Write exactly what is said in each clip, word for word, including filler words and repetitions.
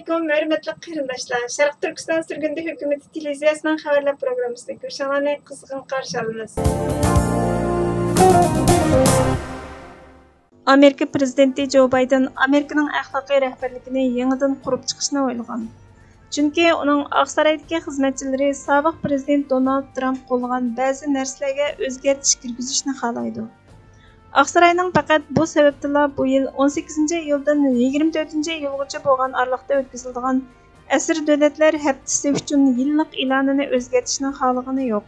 ئەلەيكۇم، ھۆرمەتلىك قېرىنداشلار! شەرقىي تۈركىستان سۈرگۈندە ھۆكۈمىتى تېلېۋىزىيەسىنىڭ خەۋەرلەر پروگراممىسىنى كۆرۈشۈڭلارنى قىزغىن قارشى ئالىمىز. ئامېرىكا پىرېزىدېنتى جو بايدېن ئامېرىكىنىڭ ئەخلاقىي رەھبەرلىكىنى يېڭىدىن قۇرۇپ چىقىشنى ئويلىغان. چۈنكى ئۇنىڭ ئاقسارايدىكى خىزمەتچىلىرى سابىق پىرېزىدېنت دونالد ترامپ قوللىغان بەزى نەرسىلەرگە ئۆزگەرتىش كىرگۈزۈشنى خالايدۇ. ئاقساراينىڭ پەقەت بۇ سەۋەبتىنلا بۇ يىل ئون سەككىزىنچى ئىيۇلدىن يىگىرمە تۆتىنچى ئىيۇلغىچە بولغان ئارىلىقتا ئۆتكۈزۈلىدىغان ئەسىر دۆلەتلەر ھەپتىسى ئۈچۈن يىللىق ئېلانىنى ئۆزگەرتىشنى خالىغىنى يوق.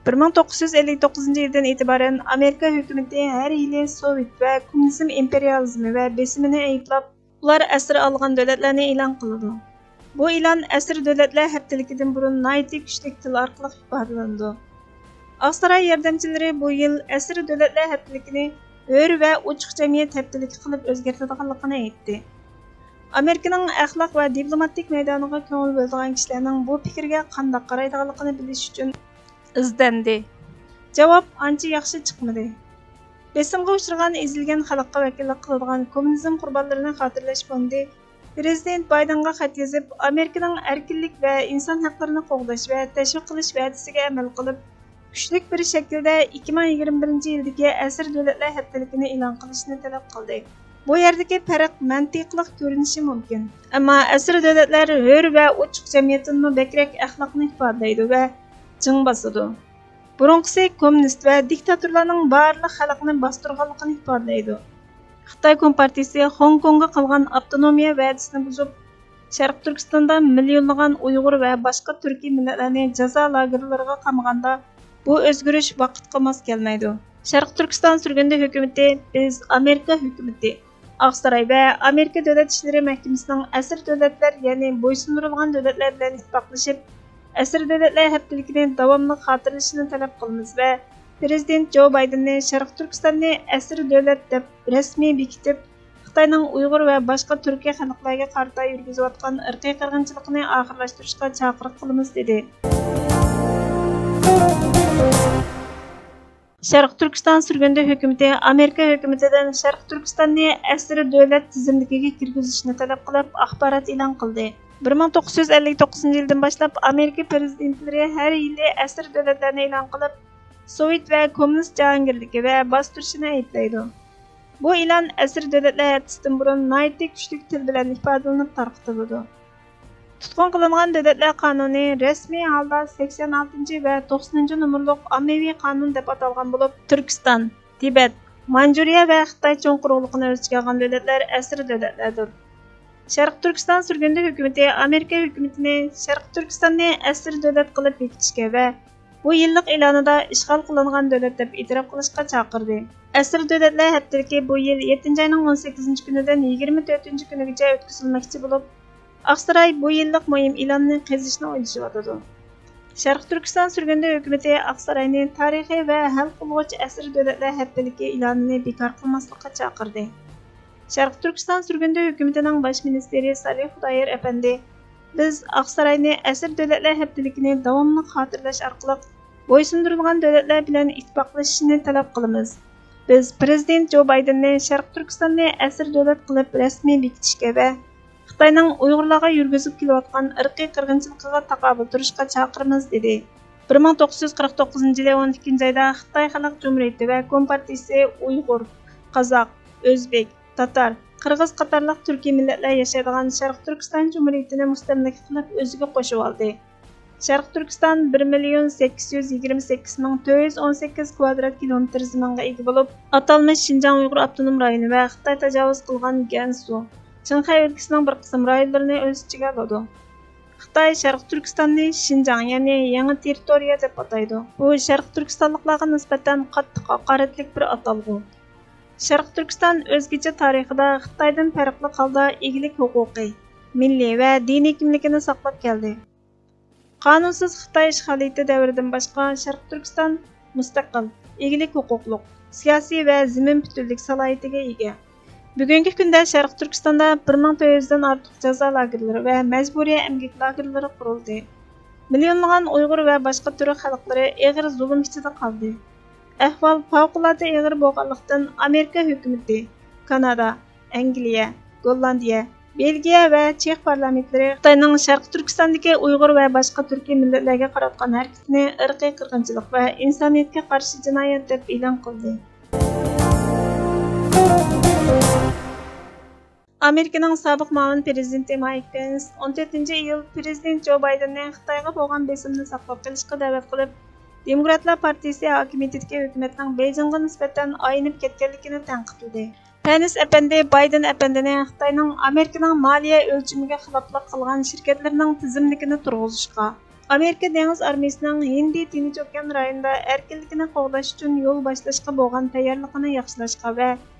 بىر مىڭ توققۇز يۈز ئەللىك توققۇزىنچى يىلدىن ئېتىبارەن ئامېرىكا ھۆكۈمىتى ھەر يىلى سوۋېت ۋە كوممۇنىزم ئىمپېرىيالىزمى ۋە بېسىمىنى ئەيىبلاپ، ئۇلار ئەسىر ئالغان دۆلەتلەرنى ئېلان قىلىدۇ. بۇ ئېلان ئەسىر دۆلەتلەر ھەپتىلىكىدىن بۇرۇن ناھايىتى كۈچلۈك تىل ئارقىلىق ئىپادىلىنىدۇ. ئاقساراي ياردەمچىلىرى بۇ يىل ئەسىر دۆلەتلەر ھەپتىلىكىنى ھۆر ۋە ئوچۇق جەمئىيەت ھەپتىلىكى قىلىپ ئۆزگەرتىدىغانلىقىنى ئېيتتى. ئامېرىكىنىڭ ئەخلاق ۋە دىپلوماتىك مەيدانىغا كۆڭۈل بۆلىدىغان كىشىلەرنىڭ بۇ پىكىرگە قانداق قارايدىغانلىقىنى بىلىش ئۈچۈن ئىزدەندى. جاۋاب ئانچە ياخشى چىقمىدى. بېسىمغا ئۇچرىغان، ئېزىلگەن خەلققە ۋەكىللىك قىلىدىغان كوممۇنىزم قۇربانلىرىنى خاتىرىلەش فوندى پىرېزىدېنت بايدېنغا خەت يېزىپ، ئامېرىكىنىڭ ئەركىنلىك ۋە ئىنسان ھەقلىرىنى قوغداش ۋە تەشۋىق قىلىش ۋەدىسىگە ئەمەل قىلىپ، كۈچلۈك بىر شەكىلدە ئىككى مىڭ يىگىرمە بىرىنچى يىلدىكى ئەسىر دۆلەتلەر ھەپتىلىكىنى ئېلان قىلىشنى تەلەپ قىلدى. بۇ يەردىكى پەرق مەنتىقلىق كۆرۈنۈشى مۇمكىن، ئەمما ئەسىر دۆلەتلەر ھۆر ۋە ئوچۇق جەمئىيەتتىنمۇ بەكرەك ئەخلاقنى ئىپادىلەيدۇ ۋە جىڭ باسىدۇ. بۇرۇنقىسى كوممۇنىست ۋە دىكتاتورلارنىڭ بارلىق خەلقنى باستۇرغانلىقىنى ئىپادىلەيدۇ. خىتاي كومپارتىيىسى خوڭكوڭغا قىلغان ئاپتونومىيە ۋەدىسىنى بۇزۇپ، شەرقىي تۈركىستاندا مىليونلىغان ئۇيغۇر ۋە باشقا تۈركىي مىللەتلەرنى جازا لاگېرلىرىغا قامىغاندا، بۇ ئۆزگىرىش ۋاقىتقا ماس كەلمەيدۇ. شەرقىي تۈركىستان سۈرگۈندە ھۆكۈمىتى، بىز ئامېرىكا ھۆكۈمىتى، ئاقساراي ۋە ئامېرىكا دۆلەت ئىشلىرى مەھكىمىسىنىڭ ئەسىر دۆلەتلەر، يەنى بويسۇندۇرۇلغان دۆلەتلەر بىلەن ئىتتىپاقلىشىپ، ئەسىر دۆلەتلەر ھەپتىلىكىنى داۋاملىق خاتىرىلىشىنى تەلەپ قىلىمىز ۋە پىرېزىدېنت جو بايدېننى شەرقىي تۈركىستاننى ئەسىر دۆلەت دەپ رەسمىي بېكىتىپ، خىتاينىڭ ئۇيغۇر ۋە باشقا تۈركىي خەلقلەرگە قارىتا يۈرگۈزۈۋاتقان ئىرقىي قىرغىنچىلىقىنى ئاخىرلاشتۇرۇشقا چاقىرىق قىلىمىز، دېدى. شەرقىي تۈركىستان سۈرگۈندە ھۆكۈمىتى ئامېرىكا ھۆكۈمىتىدىن شەرقىي تۈركىستاننى ئەسىر دۆلەت تىزىملىكىگە كىرگۈزۈشنى تەلەپ قىلىپ، ئاخبارات ئېلان قىلدى. بىر مىڭ توققۇز يۈز ئەللىك توققۇزىنچى يىلدىن باشلاپ ئامېرىكا پىرېزىدېنتلىرى ھەر يىلى ئەسىر دۆلەتلەرنى ئېلان قىلىپ، سوۋېت ۋە كوممۇنىست جاھانگىرلىكى ۋە باستۇرۇشىنى ئەيىبلەيدۇ. بۇ ئېلان ئەسىر دۆلەتلەر ھەپتىسىدىن بۇرۇن ناھايىتى كۈچلۈك تىل بىلەن ئىپادىلىنىپ تارقىتىلىدۇ. تۇتقۇن قىلىنغان دۆلەتلەر قانۇنى رەسمىي ھالدا سەكسەن ئالتىنچى ۋە توقسىنىنچى نومۇرلۇق ئاممىۋى قانۇن دەپ ئاتالغان بولۇپ، تۈركىستان، تىبەت، مانجۇرىيە ۋە خىتاي چوڭ قۇرۇقلۇقىنى ئۆز ئىچىگە ئالغان دۆلەتلەر ئەسىر دۆلەتلەردۇر. شەرقىي تۈركىستان سۈرگۈندە ھۆكۈمىتى ئامېرىكا ھۆكۈمىتىنى شەرقىي تۈركىستاننى ئەسىر دۆلەت قىلىپ بېكىتىشكە ۋە بۇ يىللىق ئېلانىدا ئىشغال قىلىنغان دۆلەت دەپ ئېتىراپ قىلىشقا چاقىردى. ئەسىر دۆلەتلەر ھەپتىلىكى بۇ يىل يەتتىنچى ئاينىڭ ئون سەككىزىنچى كۈنىدىن يىگىرمە تۆتىنچى كۈنىگىچە ئۆتكۈزۈلمەكچى بولۇپ، ئاقساراي بۇ يىللىق مۇھىم ئېلاننى قېزىشنى ئويلىشىۋاتىدۇ. شەرقىي تۈركىستان سۈرگۈندە ھۆكۈمىتى ئاقساراينى تارىخىي ۋە ھەل قىلغۇچ ئەسىر دۆلەتلەر ھەپتىلىكى ئېلانىنى بىكار قىلماسلىققا چاقىردى. شەرقىي تۈركىستان سۈرگۈندە ھۆكۈمىتىنىڭ باش مىنىستىرى سالىھ خۇدايار ئەپەندى، بىز ئاقساراينى ئەسىر دۆلەتلەر ھەپتىلىكىنى داۋاملىق خاتىرىلەش ئارقىلىق بويسۇندۇرۇلغان دۆلەتلەر بىلەن ئىتتىپاقلىشىشنى تەلەپ قىلىمىز. بىز پىرېزىدېنت جو بايدېننى شەرقىي تۈركىستاننى ئەسىر دۆلەت قىلىپ رەسمىي بېكىتىشكە ۋە خىتاينىڭ ئۇيغۇرلارغا يۈرگۈزۈپ كېلىۋاتقان ئىرقىي قىرغىنچىلىقىغا تاقابىل تۇرۇشقا چاقىرىمىز، دېدى. بىر مىڭ توققۇز يۈز قىرىق توققۇزىنچى يىلى ئون ئىككىنچى ئايدا خىتاي خەلق جۇمھۇرىيىتى ۋە كومپارتىيىسى ئۇيغۇر، قازاق، ئۆزبېك، تاتار، قىرغىز قاتارلىق تۈركىي مىللەتلەر ياشايدىغان شەرقىي تۈركىستان جۇمھۇرىيىتىنى مۇستەملىكە قىلىپ ئۆزىگە قوشۇۋالدى. شەرقىي تۈركىستان بىر مىليون سەككىز يۈز يىگىرمە سەككىز مىڭ تۆت يۈز ئون سەككىز كۋادرات كىلومېتىر زېمىنغا ئىگە بولۇپ، ئاتالمىش شىنجاڭ ئۇيغۇر ئاپتونوم رايونى ۋە خىتاي تاجاۋۇز قىلغان گەنسۇ، چىڭخەي ئۆلكىسىنىڭ بىر قىسىم رايونلىرىنى ئۆز ئىچىگە ئالىدۇ. خىتاي شەرقىي تۈركىستاننى شىنجاڭ، يەنى يېڭى تېررىتورىيە دەپ ئاتايدۇ. بۇ شەرقىي تۈركىستانلىقلارغا نىسبەتەن قاتتىق ھاقارەتلىك بىر ئاتالغۇ. شەرقىي تۈركىستان ئۆزگىچە تارىخىدا خىتايدىن پەرقلىق ھالدا ئىگىلىك ھوقۇقى، مىللىي ۋە دىنىي كىملىكىنى ساقلاپ كەلدى. قانۇنسىز خىتاي ئىشغالىيىتى دەۋرىدىن باشقا، شەرقىي تۈركىستان مۇستەقىل، ئىگىلىك ھوقۇقلۇق، سىياسىي ۋە زېمىن پۈتۈنلۈك سالاھىيىتىگە ئىگە. بۈگۈنكى كۈندە شەرقىي تۈركىستاندا بىر مىڭ تۆت يۈزدىن ئارتۇق جازا لاگېرلىرى ۋە مەجبۇرىي ئەمگەك لاگېرلىرى قۇرۇلدى. مىليونلىغان ئۇيغۇر ۋە باشقا تۈرك خەلقلىرى ئېغىر زۇلۇم ئىچىدە قالدى. ئەھۋال پەۋقۇلئاددە ئېغىر بولغانلىقتىن، ئامېرىكا ھۆكۈمىتى، كانادا، ئەنگلىيە، گوللاندىيە، بېلگىيە ۋە چېخ پارلامېنتلىرى خىتاينىڭ شەرقىي تۈركىستاندىكى ئۇيغۇر ۋە باشقا تۈركىي مىللەتلەرگە قاراتقان ھەرىكىتىنى ئىرقىي قىرغىنچىلىق ۋە ئىنسانىيەتكە قارشى جىنايەت دەپ ئېلان قىلدى. ئامېرىكىنىڭ سابىق مۇئاۋىن پىرېزىدېنتى مايك پېنس ئون تۆتىنچى ئىيۇل پىرېزىدېنت جو بايدېننى خىتايغا بولغان بېسىمنى ساقلاپ قېلىشقا دەۋەت قىلىپ، دېموكراتلار پارتىيىسى ھاكىمىيىتىدىكى ھۆكۈمەتنىڭ بېيجىڭغا نىسبەتەن ئاينىپ كەتكەنلىكىنى تەنقىدلىدى. پېنس ئەپەندى بايدېن ئەپەندىنى خىتاينىڭ ئامېرىكىنىڭ مالىيە ئۆلچىمىگە خىلاپلىق قىلغان شىركەتلىرىنىڭ تىزىملىكىنى تۇرغۇزۇشقا، ئامېرىكا دېڭىز ئارمىيىسىنىڭ ھىندى تىنچ ئوكيان رايونىدا ئەركىنلىكىنى قوغداش ئۈچۈن يول باشلاشقا بولغان تەييارلىقىنى ياخشىلاشقا ۋە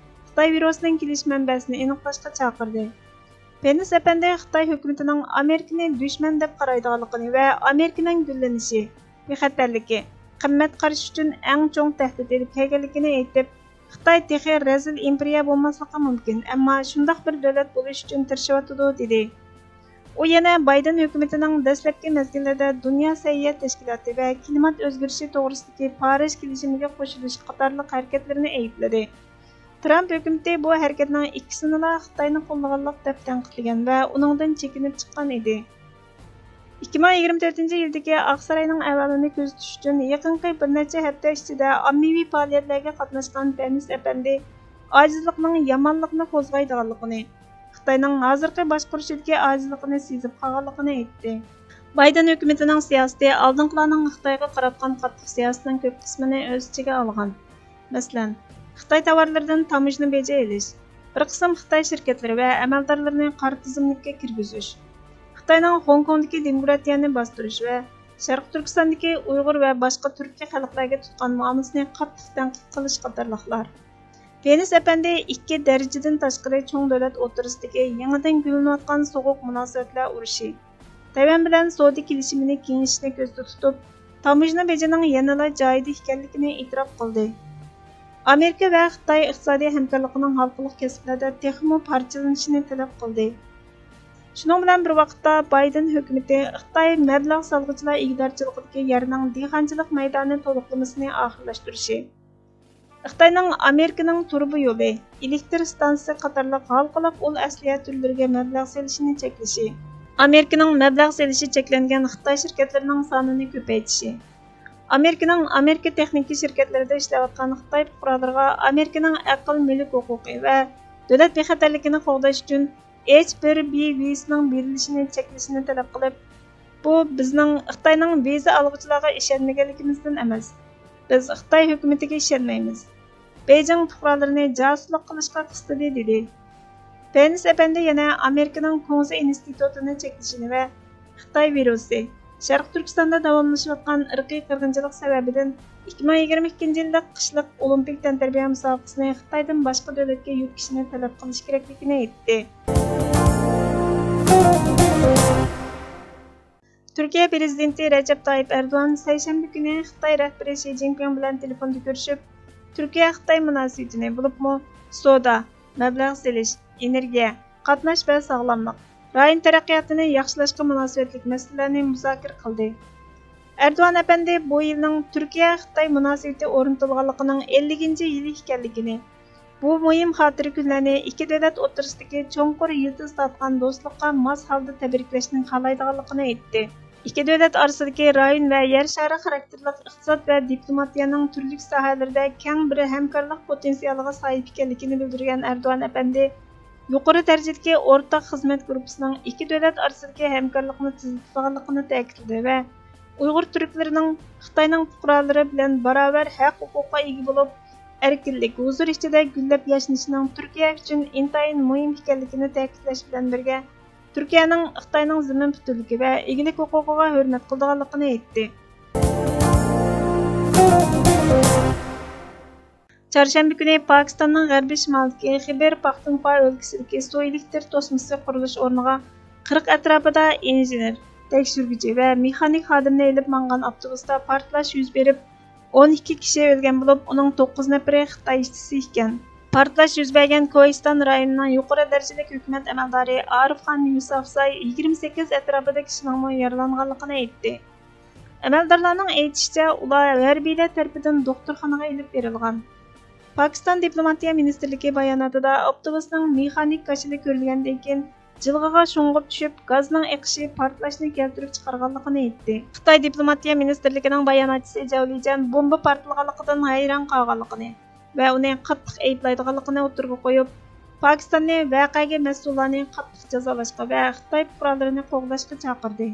خىتاي ۋىرۇسىنىڭ كېلىش مەنبەسىنى ئېنىقلاشقا چاقىردى. پېنس ئەپەندى خىتاي ھۆكۈمىتىنىڭ ئامېرىكىنى دۈشمەن دەپ قارايدىغانلىقىنى ۋە ئامېرىكىنىڭ گۈللىنىشى، بىخەتەرلىكى، قىممەت قارىشى ئۈچۈن ئەڭ چوڭ تەھدىت ئېلىپ كەلگەنلىكىنى ئېيتىپ، خىتاي تېخى رەزىل ئىمپېرىيە بولماسلىقى مۇمكىن، ئەمما شۇنداق بىر دۆلەت بولۇش ئۈچۈن تىرىشىۋاتىدۇ، دېدى. ئۇ يەنە بايدېن ھۆكۈمىتىنىڭ دەسلەپكى مەزگىللەردە دۇنيا سەھىيە تەشكىلاتى ۋە كىلىمات ئۆزگىرىشى توغرىسىدىكى پارىژ كېلىشىمىگە قوشۇلۇش قاتارلىق ھەرىكەتلىرىنى ئەيىبلىدى. ترامپ ھۆكۈمىتى بۇ ھەرىكەتنىڭ ئىككىسىنىلا خىتاينى قوللىغانلىق دەپ تەنقىدلىگەن ۋە ئۇنىڭدىن چېكىنىپ چىققان ئىدى. ئىككى مىڭ يىگىرمە تۆتىنچى يىلدىكى ئاقساراينىڭ ئەھۋالىنى كۆزىتىش ئۈچۈن يېقىنقى بىر نەچچە ھەپتە ئىچىدە ئاممىۋى پائالىيەتلەرگە قاتناشقان پېنس ئەپەندى ئاجىزلىقنىڭ يامانلىقنى قوزغايدىغانلىقىنى، خىتاينىڭ ھازىرقى باشقۇرۇشىدىكى ئاجىزلىقىنى سېزىپ قالغانلىقىنى ئېيتتى. بايدېن ھۆكۈمىتىنىڭ سىياسىتى ئالدىنقىلارنىڭ خىتايغا قاراتقان قاتتىق سىياسىتىنىڭ كۆپ قىسمىنى ئۆز ئىچىگە ئالغان. مەسىلەن، خىتاي تاۋارلىرىدىن تاموژنا بېجى ئېلىش، بىر قىسىم خىتاي شىركەتلىرى ۋە ئەمەلدارلىرىنى قارا تىزىملىككە كىرگۈزۈش، خىتاينىڭ خوڭكوڭدىكى دېموكراتىيەنى باستۇرۇش ۋە شەرقىي تۈركىستاندىكى ئۇيغۇر ۋە باشقا تۈركىي خەلقلەرگە تۇتقان مۇئامىلىسىنى قاتتىق تەنقىد قىلىش قاتارلىقلار. پېنس ئەپەندى ئىككى دەرىجىدىن تاشقىرى چوڭ دۆلەت ئوتتۇرىسىدىكى يېڭىدىن گۈللىنىۋاتقان سوغۇق مۇناسىۋەتلەر ئۇرۇشى، تەيۋەن بىلەن سودا كېلىشىمىنى كېڭىيىشنى كۆزدە تۇتۇپ، تاموژنا بېجىنىڭ يەنىلا جايىدا ئىكەنلىكىنى ئېتىراپ قىلدى. ئامېرىكا ۋە خىتاي ئىقتىسادىي ھەمكارلىقىنىڭ ھالقىلىق كەسىپلەردە تېخىمۇ پارچىلىنىشىنى تەلەپ قىلدى. شۇنىڭ بىلەن بىر ۋاقىتتا، بايدېن ھۆكۈمىتى خىتاي مەبلەغ سالغۇچىلار ئىگىدارچىلىقىدىكى يەرنىڭ دېھقانچىلىق مەيدانى تولۇقلىمىسىنى ئاخىرلاشتۇرۇشى، خىتاينىڭ ئامېرىكىنىڭ تۇرۇبا يولى، ئېلېكتر ئىستانسىسى قاتارلىق ھالقىلىق ئۇل ئەسلىھە تۈرلىرىگە مەبلەغ سېلىشىنى چەكلىشى، ئامېرىكىنىڭ مەبلەغ سېلىشى چەكلەنگەن خىتاي شىركەتلىرىنىڭ سانىنى كۆپەيتىشى، ئامېرىكىنىڭ ئامېرىكا تېخنىكا شىركەتلىرىدە ئىشلەۋاتقان خىتاي پۇقرالىرىغا ئامېرىكىنىڭ ئەقىل مۈلۈك ھوقۇقى ۋە دۆلەت بىخەتەرلىكىنى قوغداش ئۈچۈن ئېچ بىر بى ۋىزىسىنىڭ بېرىلىشىنى چەكلىشىنى تەلەپ قىلىپ، بۇ بىزنىڭ خىتاينىڭ ۋىزا ئالغۇچىلارغا ئىشەنمىگەنلىكىمىزدىن ئەمەس، بىز خىتاي ھۆكۈمىتىگە ئىشەنمەيمىز. بېيجىڭ پۇقرالىرىنى جاسۇسلۇق قىلىشقا قىستىدى، دېدى. پېنس ئەپەندى يەنە ئامېرىكىنىڭ كۇڭزى ئىنستىتۇتىنى چەكلىشىنى ۋە خىتاي ۋىرۇسى، شەرقىي تۈركىستاندا داۋاملىشىۋاتقان ئىرقىي قىرغىنچىلىق سەۋەبىدىن ئىككى مىڭ يىگىرمە ئىككىنچى يىللىق قىشلىق ئولىمپىك تەنتەربىيە مۇسابىقىسىنى خىتايدىن باشقا دۆلەتكە يۆتكىشىنى تەلەپ قىلىش كېرەكلىكىنى ئېيتتى. تۈركىيە پىرېزىدېنتى رەجەپ تايىپ ئەردوغان سەيشەنبە كۈنى خىتاي رەھبىرى شى جىنپىڭ بىلەن تېلېفوندا كۆرۈشۈپ، تۈركىيە خىتاي مۇناسىۋىتىنى، بولۇپمۇ سودا، مەبلەغ سېلىش، ئېنېرگىيە، قاتناش ۋە ساغلاملىق، رايون تەرەققىياتىنى ياخشىلاشقا مۇناسىۋەتلىك مەسىلىلەرنى مۇزاكىرە قىلدى. ئەردوغان ئەپەندى بۇ يىلنىڭ تۈركىيە خىتاي مۇناسىۋىتى ئورنىتىلغانلىقىنىڭ ئەللىكىنچى يىلى ئىكەنلىكىنى، بۇ مۇھىم خاتىرە كۈنلەرنى ئىككى دۆلەت ئوتتۇرىسىدىكى چوڭقۇر يىلتىز تارتقان دوستلۇققا ماس ھالدا تەبرىكلەشنى خالايدىغانلىقىنى ئېيتتى. ئىككى دۆلەت ئارىسىدىكى رايون ۋە يەر شارى خاراكتېرلىق ئىقتىساد ۋە دىپلوماتىيەنىڭ تۈرلۈك ساھەلىرىدە كەڭ بىر ھەمكارلىق پوتېنسىيالىغا ساھىب ئىكەنلىكىنى بىلدۈرگەن ئەردوغان ئەپەندى، يۇقىرى دەرىجىدىكى ئورتاق خىزمەت گۇرۇپپىسىنىڭ ئىككى دۆلەت ئارىسىدىكى ھەمكارلىقنى تېزلىتىدىغانلىقىنى تەكىتلىدى ۋە ئۇيغۇر تۈركلىرىنىڭ خىتاينىڭ پۇقرالىرى بىلەن باراۋەر ھەق ھوقۇققا ئىگە بولۇپ، ئەركىنلىك، ھۇزۇر ئىچىدە گۈللەپ ياشنىشىنىڭ تۈركىيە ئۈچۈن ئىنتايىن مۇھىم ئىكەنلىكىنى تەكىتلەش بىلەن بىرگە، تۈركىيەنىڭ خىتاينىڭ زېمىن پۈتۈنلۈكى ۋە ئىگىلىك ھوقۇقىغا ھۆرمەت قىلىدىغانلىقىنى ئېيتتى. چارشەنبە كۈنى پاكىستاننىڭ غەربىي شىمالىدىكى خىبېر پاختۇنخوا ئۆلكىسىدىكى سۇ ئېلېكتر توسمىسى قۇرۇلۇش ئورنىغا قىرىق ئەتراپىدا ئىنژېنېر، تەكشۈرگۈچى ۋە مېخانىك خادىمنى ئېلىپ ماڭغان ئاپتوبۇستا پارتلاش يۈز بېرىپ، ئون ئىككى كىشى ئۆلگەن بولۇپ، ئۇنىڭ توققۇز نەپىرى خىتاي ئىشچىسى ئىكەن. پارتلاش يۈز بەرگەن كوھىستان رايونىنىڭ يۇقىرى دەرىجىلىك ھۆكۈمەت ئەمەلدارى ئارىفخان يۈسافزاي يىگىرمە سەككىز ئەتراپىدىكى كىشىنىڭمۇ يارىلانغانلىقىنى ئېيتتى. ئەمەلدارلارنىڭ ئېيتىشىچە، ئۇلار ھەربىيلەر تەرىپىدىن دوختۇرخانىغا ئېلىپ بېرىلغان. پاكىستان دىپلوماتىيە مىنىستىرلىكى باياناتىدا ئاپتوبۇسنىڭ مېخانىك كاشىلى كۆرۈلگەندىن كېيىن، جىلغىغا شۇڭغۇپ چۈشۈپ، گازنىڭ ئېقىشى پارتلاشنى كەلتۈرۈپ چىقارغانلىقىنى ئېيتتى. خىتاي دىپلوماتىيە مىنىستىرلىكىنىڭ باياناتچىسى جاۋ لىجيەن بومبا پارتلىغانلىقىدىن ھەيران قالغانلىقىنى ۋە ئۇنى قاتتىق ئەيىبلەيدىغانلىقىنى ئوتتۇرىغا قويۇپ، پاكىستاننى ۋەقەگە مەسئۇللارنى قاتتىق جازالاشقا ۋە خىتاي پۇقرالىرىنى قوغداشقا چاقىردى.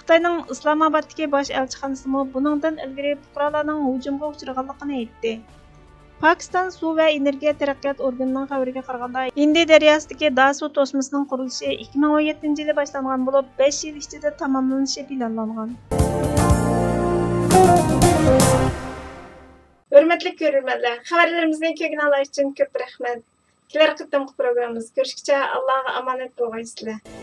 خىتاينىڭ ئىسلامئابادتىكى باش ئەلچىخانىسىمۇ بۇنىڭدىن ئىلگىرى پۇقرالارنىڭ ھۇجۇمغا ئۇچرىغانلىقىنى ئېيتتى. پاكىستان سۇ ۋە ئېنېرگىيە تەرەققىيات ئورگىنىنىڭ خەۋىرىگە قارىغاندا، ھىندى دەرياسىدىكى داسۇ توسمىسىنىڭ قۇرۇلۇشى ئىككى مىڭ ئون يەتتىنچى يىلى باشلانغان بولۇپ، بەش يىل ئىچىدە تاماملىنىشى پىلانلانغان. ھۆرمەتلىك كۆرۈرمەنلەر، خەۋەرلىرىمىزنى كۆرگىنىڭلار ئۈچۈن كۆپ رەھمەت. كېلەر قېتىمقى پروگراممىمىزدا كۆرۈشكىچە ئاللاغا ئامانەت بولغايسىلەر.